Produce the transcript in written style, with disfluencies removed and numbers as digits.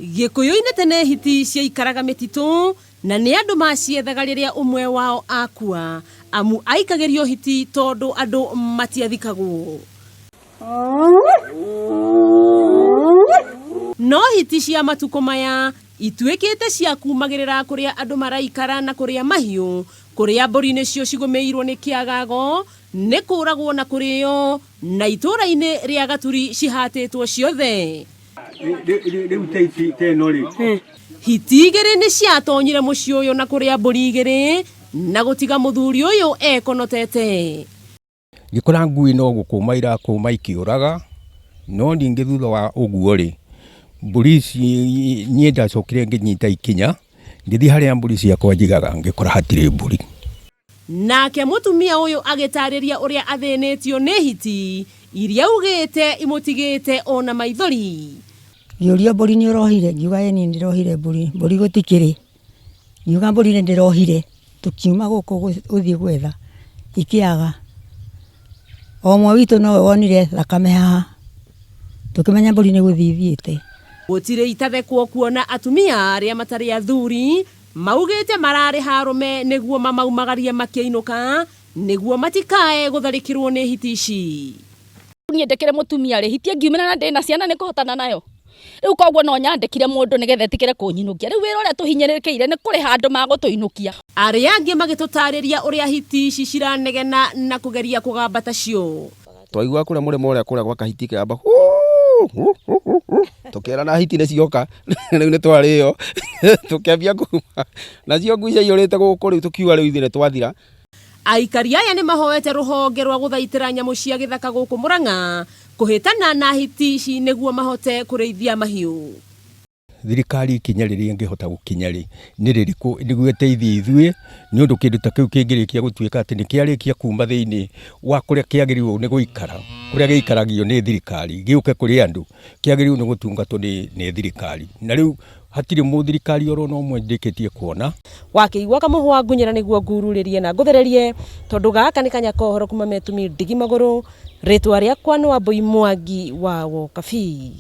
Gĩkũyũ-inĩ tene hiti ciaikaraga mĩtitũ na nĩ andũ maciethaga rĩrĩa ũmwe wao akua amu aikagĩrio hiti tondũ andũ matiathikagwo. No hiti cia matukũ maya ituĩkĩte cia kumagĩrĩra kũrĩa andũ maraikara na kũrĩa mahiũ, kũrĩa mbũri nĩcio cigũmĩirwo nĩ kĩagago nĩ kũragwo na kũrĩo na itũũra-inĩ rĩa Gaturi cihatĩtwo ciothe. Rĩu ta ici ta ĩno rĩ. Hiti igĩrĩ nĩ ciatonyire mũciĩ ũyũ na kũrĩa mbũri igĩrĩ na gũtiga mũthuri ũyũ ekonotete. Ngĩkora ngui no gũkũma irakũma ikĩũraga, no ningĩ thutha wa ũguo rĩ, mbũri ici niĩ ndacokire ngĩnyita ikinya, ngĩthiĩ harĩa mbũri ciakwa njigaga ngĩkora hatirĩ mbũri. Nake mũtumia ũyũ agĩtarĩria ũrĩa athĩnĩtio nĩ hiti iria augĩte imũtigĩte ona maithori. Ngĩũrio mbũri nĩ ũrohire, ngiuga ĩni nĩ ndĩrohire mbũri, mbũri gũtikĩrĩ. Ngiuga mbũri nĩ ndĩrohire, tũkiuma gũkũ gũthiĩ gwetha ikĩaga. O ũmwe witũ nowe wonire thakame haha, tũkĩmenya mbũri nĩ gũthiĩ ithiĩte. Gũtirĩ itathekwo kuona atumia arĩa matarĩ athuri maugĩte mararĩha arũme nĩguo mamaumagarie makĩinũka nĩguo matikae gũtharĩkĩrwo nĩ hiti ici. Niĩ ndĩkĩrĩ mũtumia rĩ, hiti ĩngiumĩra na ndĩna ciana nĩ kũhotana nayo? Rĩu koguo no nyandĩkire mũndũ nĩgetha etĩkĩre kũnyinũkia. Rĩu wĩra ũrĩa tũhinyĩrĩrĩkĩire nĩ kũrĩha andũ magũtũinũkia. Arĩa angĩ magĩtũtarĩria ũrĩa hiti ici ciranegena na kũgeria kũgamba tacio. Twaiguaga kũrĩa mũrĩmo ũrĩa kũrĩa gwa kahiti kĩamba huu huu huu huu tũkĩrana hiti nĩ cioka rĩu nĩ twarĩo tũkĩambia kuma nacio ngui ciaiyũrĩte gũkũ rĩu tũkiuga rĩu ithuĩ nĩ twathira. Aikari aya nĩ mahoete rũhonge rwa gũthaitĩra nyamũ cia gĩthaka gũkũ Murang'a kũhĩtana na hiti ici nĩguo mahote kũrĩithia mahiũ. Thirikari ikinya rĩrĩa ĩngĩhota gũkinya rĩ, nĩ rĩrĩkũ nĩguo ĩteithie ithuĩ, nĩ ũndũ kĩndũ ta kĩu kĩngĩrĩkia gũtuĩka atĩ nĩ kĩarĩkia kuma thĩinĩ wa kũrĩa kĩagĩrĩirwo nĩ gũikara, kũrĩa gĩikaragio nĩ thirikari, gĩũke kũrĩ andũ, kĩagĩrĩirwo nĩ gũtungatwo nĩ thirikari. Na rĩu hatirĩ mũthirikari oro na ũmwe ndĩkĩtie kuona. Wakĩigua kamũhwa ngunyĩra nĩguo ngururĩrie na ngũthererie tondũ gaka nĩ kanya ka ũhoro kuma Metumi ndigi magũrũ. Rĩtwa rĩakwa nĩ Wambũi Mwangi wa Wokabi.